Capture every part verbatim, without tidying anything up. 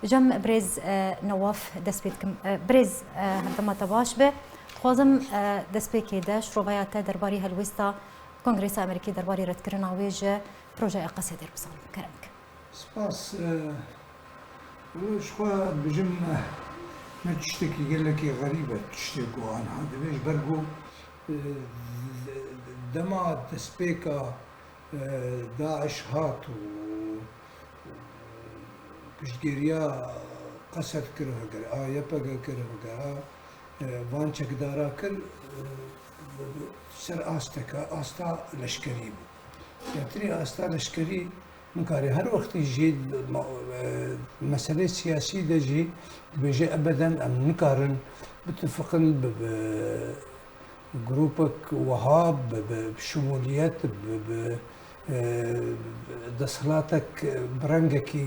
Cem birêz, e, Newaf dest pê dikim. E, birêz, e, herdema te baş be. Dixwazim, e, destpêkê de şirovaya te derbarî helwêsta Kongresa Amerîkî derbarî redkirina wê ji projeya Qesedê re bizanim. Kerem bikin. Spas. E, wilo ji xwe bijim, e, ne tiştekî gelekî xerîb e, tiştê ku anha divê, ji ber ku, e, dema destpêka, e, DAIŞ hat û piştgiriya Qesed kir, heger a YPG kir, heger a, e, van çekdara kir, e, ser asteke, asta leşkerî bû. Zêdetirî asta leşkerî nikare. Her wextî jî ma-, e, meselê siyasî de jî dibêje, ebeden em nikarin bitifiqin bi, bi grûpek wiha, bi, bi şimûliyet, bi, bi, e, desthilatek bi rengekî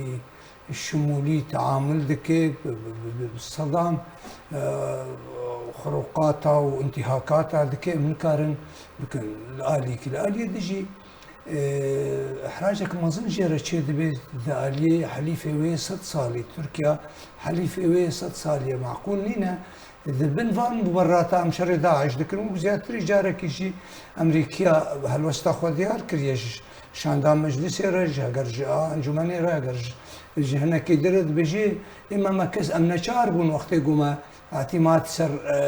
şimûlî teamul dike, bi, bi, bi, bi sedan, e, xurûqata û întîhakata dike, em nikarin bikin. Li alîkî, li aliyê din jî, e, ihracek mezin jê re çêdibe di aliyê helîfê wê sed salî. Tirkiye helîfê wê sed salî ye, maqûl nîne. Di bin van muberrata em şerê DAIŞ dikin û zêdetirî carekî jî Amerîkiya helwesta xwe diyar kiriye ji şanda meclisê re, ji heger ji a encûmenê re, heger ji, ji hinekî din re dibêjî, ê me, me kes, em neçar bûn wextê ku me îtîmat ser, e,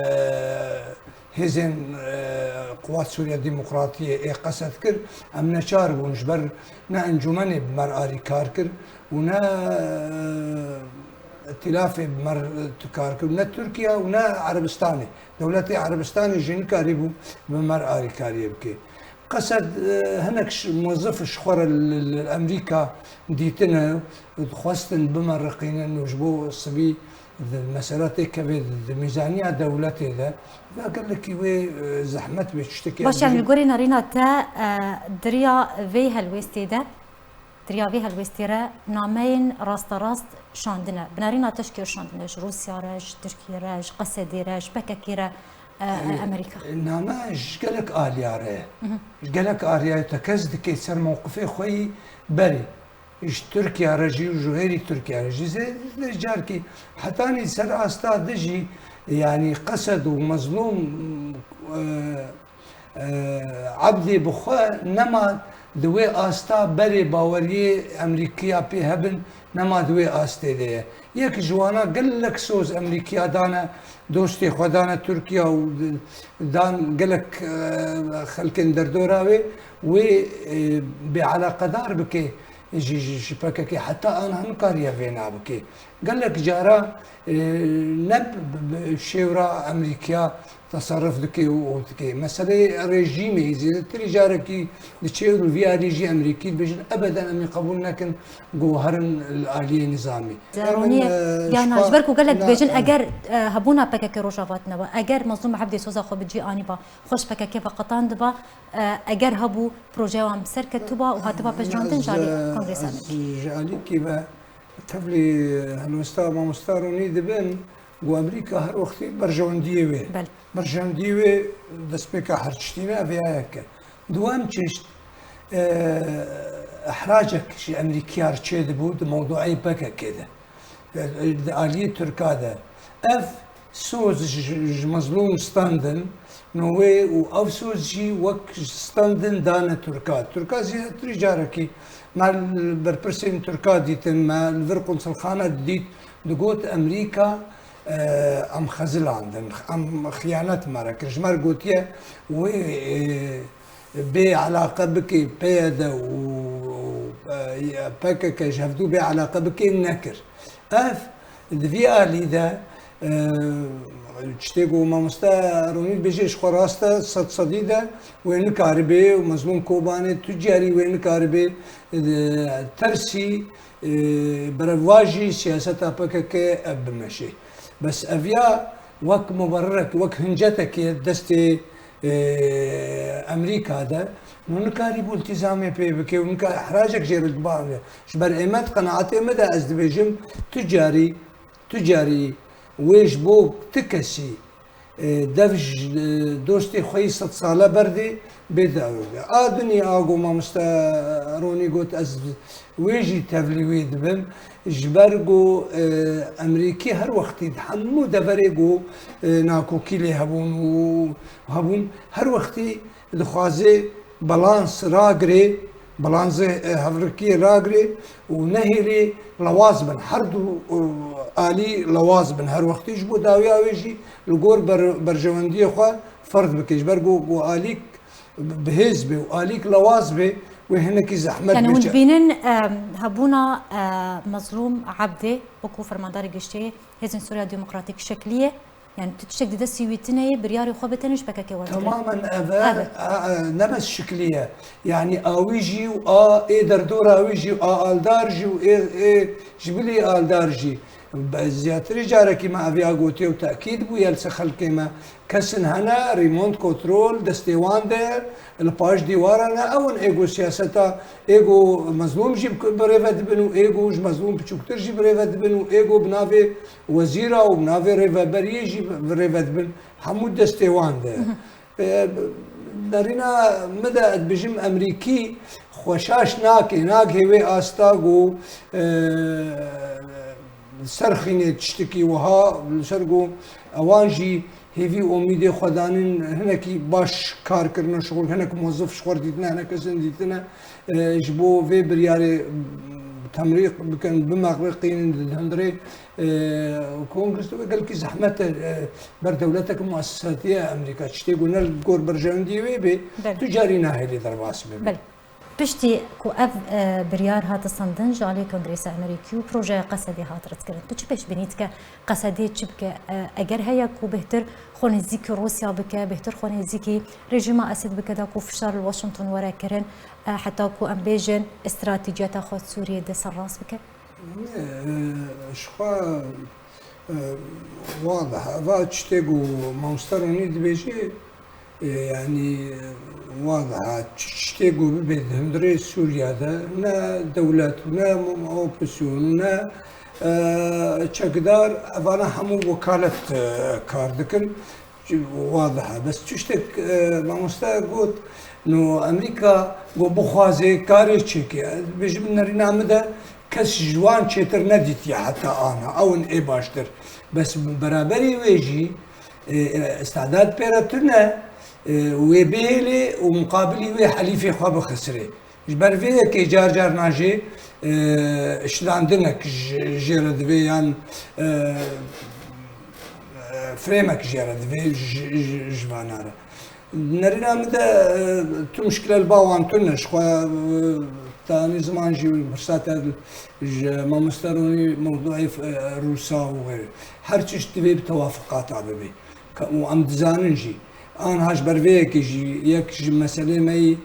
hêzên, e, Quwat Sûriya Demokratiyê ê Qesed kir, em neçar bûn, ji ber ne encûmenê bi me re alîkar kir û ne, e, îtîlafê bi me re tu kar kir, ne Tirkiye û ne Erebistanê. Dewletê Erebistanê jî nikarîbû bi me re alîkariyê bike. Qesed, e, hinek ş-, muwezif ji xwe re li, li Amerîka dîtine, dixwestin bimerriqînin û ji bo sibî di mesela têkevê di, di mîzaniya dewletê de, va gelekî wê, e, zehmet bê tiştekî. Baş, yanî li gorî nerîna te, e, diriya vê helwêstê de, diriya vê helwêstê re nameyên rasterast şandine. Bi nerîna te ji kê re şandine? Ji Rûsya re, ji Tirkiye re, ji Qesedê re, ji PKK re, e, e, Amerîka? Name ji gelek aliya re. Ji gelek aliya re tekez dike ser mewqifê xwe yî berê. Ji Tirkiye re jî û ji xêrî Tirkiye re jî. Zê-, zê carkî hetanî ser asta di jî, yanî Qesed û Mezlûm, e, e, Ebdî bi xwe nema di wê asta berê baweriyê Amerîkiya pê hebin, nema di wê astê de ye. Yek ji wana gelek soz Amerîkiya dane, dostê xwe dane Tirkiye û dan gelek, e, xelkên derdora wê, wê, e, bêeleqedar bike ji, ji, ji PKK. Heta aniha nikariye vêna bike. Gelek cara, e, ne bi, bi, bi şêwra Amerîkiya teserruf dike û û dike. Meseleyê rejîmê zêdetirî carekî diçe û vî alî jî Amerîkî dibêjin, ebeden em ê qebûl nekin ku herin li aliyê nizamî. Ronî, e, ya na, ji ber ku gelek dibêjin, e, eger, e, hebûna PKK Rojava tune ba, eger Mezlûm Ebdî soza xwe bi cî anî ba, xwe ji PKK ve qetandiba, e, eger hebû projeya wan bi ser ketûba û hatiba pejirandin ji alî Kongresa Amerîkî. Ji alîkî ve tevlî helwesta mamosta Ronî dibin, ku Amerîka her wextî berjewendiyê wê. Belê. Berjewendiyê wê destpêka her tiştî ne, ev ya yek e. Duwem çeşt, e, ihracek ji Amerîkiya re çêdibû di mewdueyê PKK de. E, di aliyê Tirka de. Ev soz ji, ji, ji Mezlûm standin, no wê û ev soz jî wek standin dane Tirka. Tirka zêdetirî carekî me li berpirsên Tirka dîtin, me li vir konsulxane didît, digot Amerîka, e, em xezilandin, em xiyanet me re kir. Ji me re gotiye wê, e, bê eleqe bike PYD û, e, PKK, ji hevdû bê eleqe bike, nekir. Ev di vî alî de, e, tiştê ku mamoste Ronî dibêje ji xwe rast e, sed sedî de wê nikaribê û Mezlûm Kobanê tu carî wê nikaribê, e, tersî, e, berevajî siyaseta PKK ev bimeşê. Bes ev ya wek muberirek, wek hincetekê destê, e, Amerîka de, no nikarîbû îltîzamê pê bike û nika ihracek jê re dibabe. Ji ber ême, di qenaetê me de ez dibêjim, tu carî, tu carî wê ji bo ti kesî, e, dev ji, e, dostê xwe yî sed sale berdê bê dawê bike. A dunî a go mamoste Ronî got, ez wê jî tevlî wê dibim. Ji ber go, e, Emerîkî her wextî di hemû deverê go, e, nakokî lê hebûn û hebûn, her wextî dixwaze balans ragirê, balansê, e, hevrikiyê ragirê û nehêlê lewaz bin. Her du, e, alî lewaz bin. Her wextî ji bo dawiya wê jî li gor ber-, berjewendiyê xwe ferz bike. Ji ber ku, ku alîk bi hêz bê û alîk lewaz bê, wê hinekî zehmet Yani bê hûn çe- dibînin, e, hebûna, e, Mezlûm Ebdê wekû Fermandarê Giştî Hêzên Sûriya Demokratîk şekilî ye? Yani tu tiştek di destî wî tune ye, biryarê xwe bi tenê ji P K K werdigre. Tamamen ev e, Evet. a, e, ne bes şikilî ye. Yani a wî jî û a ê derdora wî jî, a aldar jî û ê, ê ji bilî aldar jî. Be-, ziyadtirî carekî me ev ya gotiye û tekîd bûye li ser xelkê me. Kesin hene, rîmont, kontrol, destê wan de, li paş dîwara ne, ew in êgo siyaseta, êgo mezlûm jî bi, bi rêve dibin û êgo ji mezlûm biçûktir jî bi rêve dibin û êgo bi navê wezîra û bi navê rêveberiyê jî bi rêve dibin. Hemû destê wan de. E, derîna min de ez dibêjim, Emerîkî xwe şaş nake, nagihê wê asta ku, e, li ser xînê tiştekî wiha, li ser ku ewan jî hêvî û umîdê xwe danin, hinekî baş kar kirine, şixul hinek muwezif ji xwe re dîtine, hinek kesin dîtine, e, ji bo vê biryarê temrîq bikin, bimeqriqînin di hundirê, e, kongres de gelkî zehmet e, e, ber dewletek muesesatî ye Emerîka. Tiştê ku ne li gor berjewendiyê wê bê, Belê. tu carî nahêlî derbas bibe. Belê. Piştî ku ev, e, biryar hat standin ji alî Kongresa Emerîkî û projeya Qesedê hat redkirin, tu çi pêşbînî dike? Qesedê çi bike? E, eger heye ku bêhtir xwe nêzîkî Rûsya bike, bêhtir xwe nêzîkî rejîma Esed bike da ku fişar li Washington were kirin, e, heta ku em bêjin stratejiyeta xwe Sûriyê de serrast bike? Ne, e, ji xwe, e, wadih e. Va tiştê ku mamoste Ronî dibêje, e, yanî, wadih e. Çi-, tiştê ku bibe di hundirê Sûriya de, ne dewlet û ne opozisyon û ne, e, çekdar, evana hemû wekalet, e, kar dikin. Wadih e. Bes tiştek, e, mamoste got, no Emerîka got bixwaze karê çêke. Ez dibêjim nerîna min de kes ji wan çêtir nedîtiye heta ana. Ew in ê baştir. Bes beraberî wê jî, e, e, îstidad pê re tune, e, wê bihêlê û muqabilî wê helîfê xwe bixisirê. Ji ber vê yekê car carna jê, e, şilandinek ji, jê re divê yan, e, e, frêmek jê re divê ji, ji, ji vana re. Nerîna min de, e, tu muşkile li ba wan tune, ji xwe, e, tanî ziman jî pirsate ji mamoste Ronî mewduê, e, Rûsa û xeyrê. Her tişt divê bi tewafiqata bibe. Ka-, û em dizanin jî. Anha ji ber vê yekê jî yek ji meselê me yî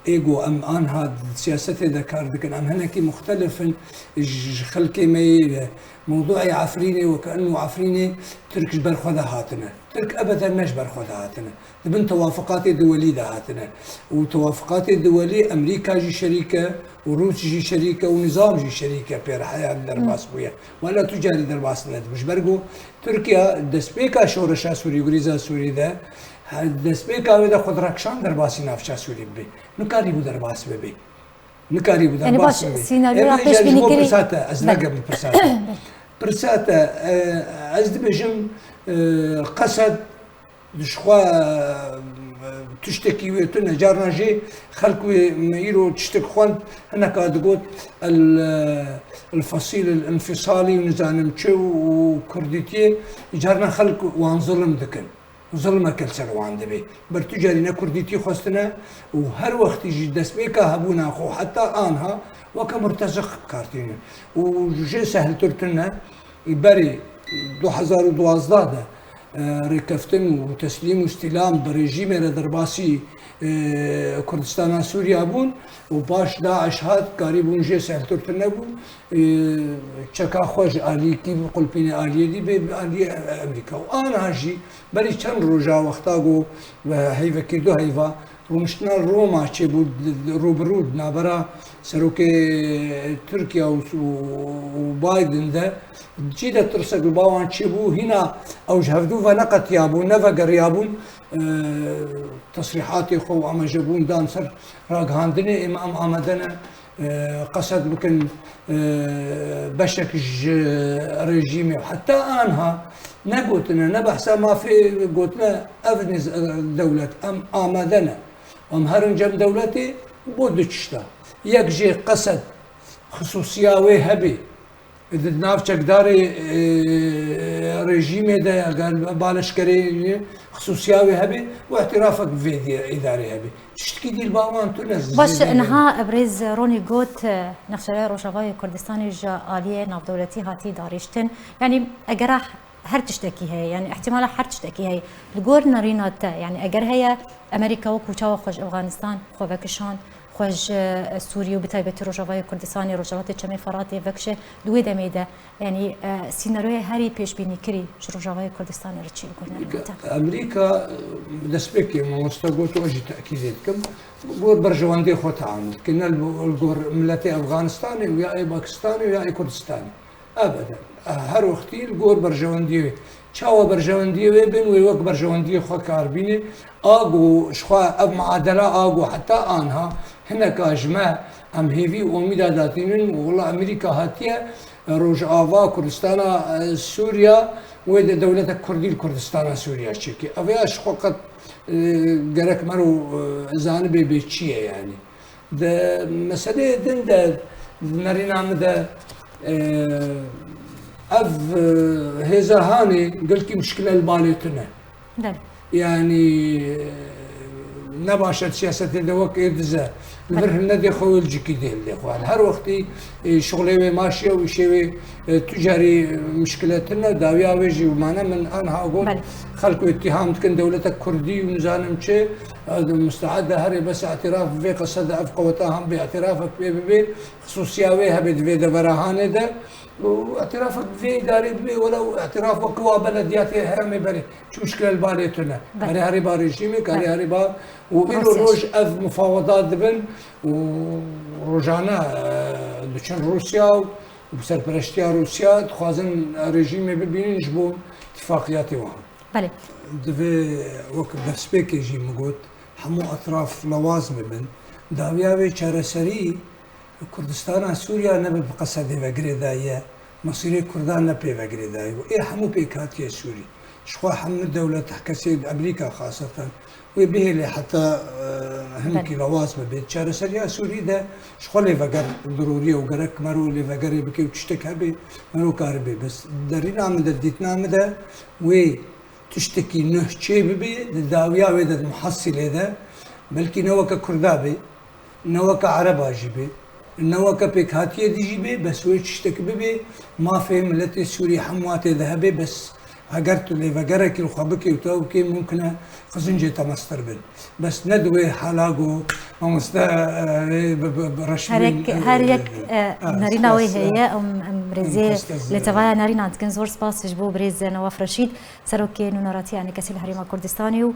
ê ku em anha di siyasetê de kar dikin. Em hinekî muxtelif in ji, ji xelkê me yê ve. Mewduê Efrînê weke eno Efrînê Tirk ji ber xwe de hatine. Tirk ebeden ne ji ber xwe de hatine. Di bin tewafiqatê duwelî de hatine. Û tewafiqatê duwelî Emerîka jî şerîk e û Rûs jî şerîk e û nizam jî şerîk e pê re heya derbas bûye. Wela tu carî derbas nedibû. Ji ber ku Tirkiye destpêka şoreşa Sûrî, grîza Sûrî de, he, destpêka wê de xwe direkişand derbasî navça Sûrî bibê. Nikarîbû derbas bibê. Nikarîbû Yani derbas baş bibê. Senaryoya Ê, pêşbînî ji bo kirî. Pirsate, ez Belê. negem pirsate. Pirsate, e, ez dibêjim, e, Qesed ji xwe, e, tiştekî wê tune. Carna jê xelk wê me îro tiştek xwend, hineka digot, el, e, el-fesîl el-înfîsalî û nizanim çi û kurdîtiyê, carna xelk wan zilim dikin. Zilmeke li ser wan dibe. Ber tu carî ne kurdîtî xwestine û her wextî jî destpêka hebûna xwe heta anha weke murteziq bi kar tînin. Û jê sehiltir tune berê du hezar û duwazdeh de, e, rêkeftin û teslîm û îstîlam bi rejîmê re derbasî, e, Kurdistana Sûriya bûn û paş DAIŞ hat, karîbûn jê sehiltir tune bûn. Ê, çeka xwe ji alîkî bi qulpînê aliyê dî bê, bi aliyê Emerîka. Û ana jî berî çend roja wexta ku ve heyvekî du heyva Rûniştina Roma çêbû, rûbirû di navbera serokê Tirkiye û, û, û Biden de, cî de tirsek li ba wan çêbû, hîna ew ji hevdû ve neqetiyabûn, nevegeriyabûn, e, tesrîhatê xwe û amejebûn dan ser ragihandinê, ême em amade ne, e, qesed bikin, e, beşek ji rejîmê. Heta anha ne gotine, ne behsa mafê gotine, ev nêz-, dewlet, em amade ne. Em herin cem dewletê bo du tişta. Yek jê qesed xisûsiya wê hebe, di nav çekdarê, e, rejîmê de ya gel baleşkerê xisûsiya wê hebe û îtirafek bi vê dî-, îdarê hebe. Tiştekî dî li ba wan tune. Baş, zêde niha birêz Ronî got, e, nexşereya Rojavayê Kurdistanê ji aliyê navdewletî hatî darîştin. Yanî egera her tiştekî heye, yanî ihtimala her tiştekî heye. Li gor nerîna te, yanî eger heye, Amerîka wekû çawa xwe ji Afganistan xwe vekişand, xwe ji, e, Sûriyê û bi taybetî Rojavayê Kurdistanê, Rojhilatê Çemê Feratê vekişe, di wê demê de, yanî, e, sînaryoya herî pêşbînîkirî ji Rojavayê Kurdistanê re çi li gor nerîna te? Amerîka, e, destpêkê mamoste got, û ez jî tekîdê dikim, gor berjewendiyê xwe teamûl dikin. Ne li gor miletê Afganistanê û ya ê Pakistanê û ya ê Kurdistanê. Ebeden. Her wextî li gor berjewendiyê wê. Çawa berjewendiyê wê bin, wê wek berjewendiyê xwe kar bîne. A ku ji xwe ev muadela a ku heta anha hineka ji me em hêvî û omîda datînin û wela Amerîka hatiye Rojava, Kurdistana, e, Sûriya, wê de dewletek Kurdî li Kurdistana Sûriya çêkê. Ev ya ji xwe qet, e, gerek mero, e, zanibê bê çi ye yanî. Di meseleyê din de, di nerîna min de, e, ev, e, hêza hanê gelkî muşkile li balê tune. Belê. Yanî, e, ne baş e siyasetê de wek ê dize. Li vir Belê. Hilnedê xwe wê li cikî dê hildê xwe. Her wextî, e, şixulê wê maşiye û îşê wê, e, tu carî muşkile tune, dawiya wê jî mane min anha got, Belê. Xelk wê îttiham dikin, dewletek Kurdî û nizanim çi, e, musteed e herê bes îtiraf bi vê qesede ev qeweta hem bê îtirafek pê bibe, xisûsiya wê hebe di vê devera hanê de û îtirafek bi vê îdarê bibe, welew îtiraf wek wa belediyatê herêmê berê. Çi muşkile li balê tune. Belê. Karê herê ba rejîmê, karê Belê. Herê ba û îro Rûsya. Roj ev mufawedat dibin û rojane, e, diçin Rûsya û bi serpereştiya Rûsya dixwazin rejîmê bibînin ji bo tifaqiyatê wan. Belê. Divê wek destpêkê jî min got, hemû etraf lawaz bibin. Dawiya vê çareserî Kurdistana Sûriya nebe bi qesedê ve girêdayî ye, mesîrê Kurdan ne pê ve girêdayî bû. Ê hemû pêkhatiye Sûrî. Ji xwe hemû dewlet, kesê Amerîka xaseten, wê bihêle heta, e, hinkî Belê. Lawaz bibe. Çareseriya Sûrî de ji xwe lêveger dirûrî ye û gerek mero lêvegerê bike û tiştek hebe, mero karibe. Bes derîna min de, dîtina min de wê tiştekî nuh çê bibe, di dawiya wê de, di muhasîlê de, belkî ne weke Kurda be, ne weke Ereba jî be, ne weke pêkhatiyê dî jî be, bes wê tiştek bibe, mafê miletê Sûrî hemû tê de hebe, bes eger tu lêvegerekî li xwe bikê û te bikê, mumkin e qizincê te mestir bin. Bes ne di wê hala ku mamoste, e, bi, bi, bi reşî Her yek, bin, e, her yek, e, e, nerîna wê spas, e, heye, em, em rêzê em spas, e, lêtevaya nerînan dikin. Zor spas ji bo birêz Newaf Reşîd, Serokê Nûneratiya Enîkesî li Herêma Kurdistanê û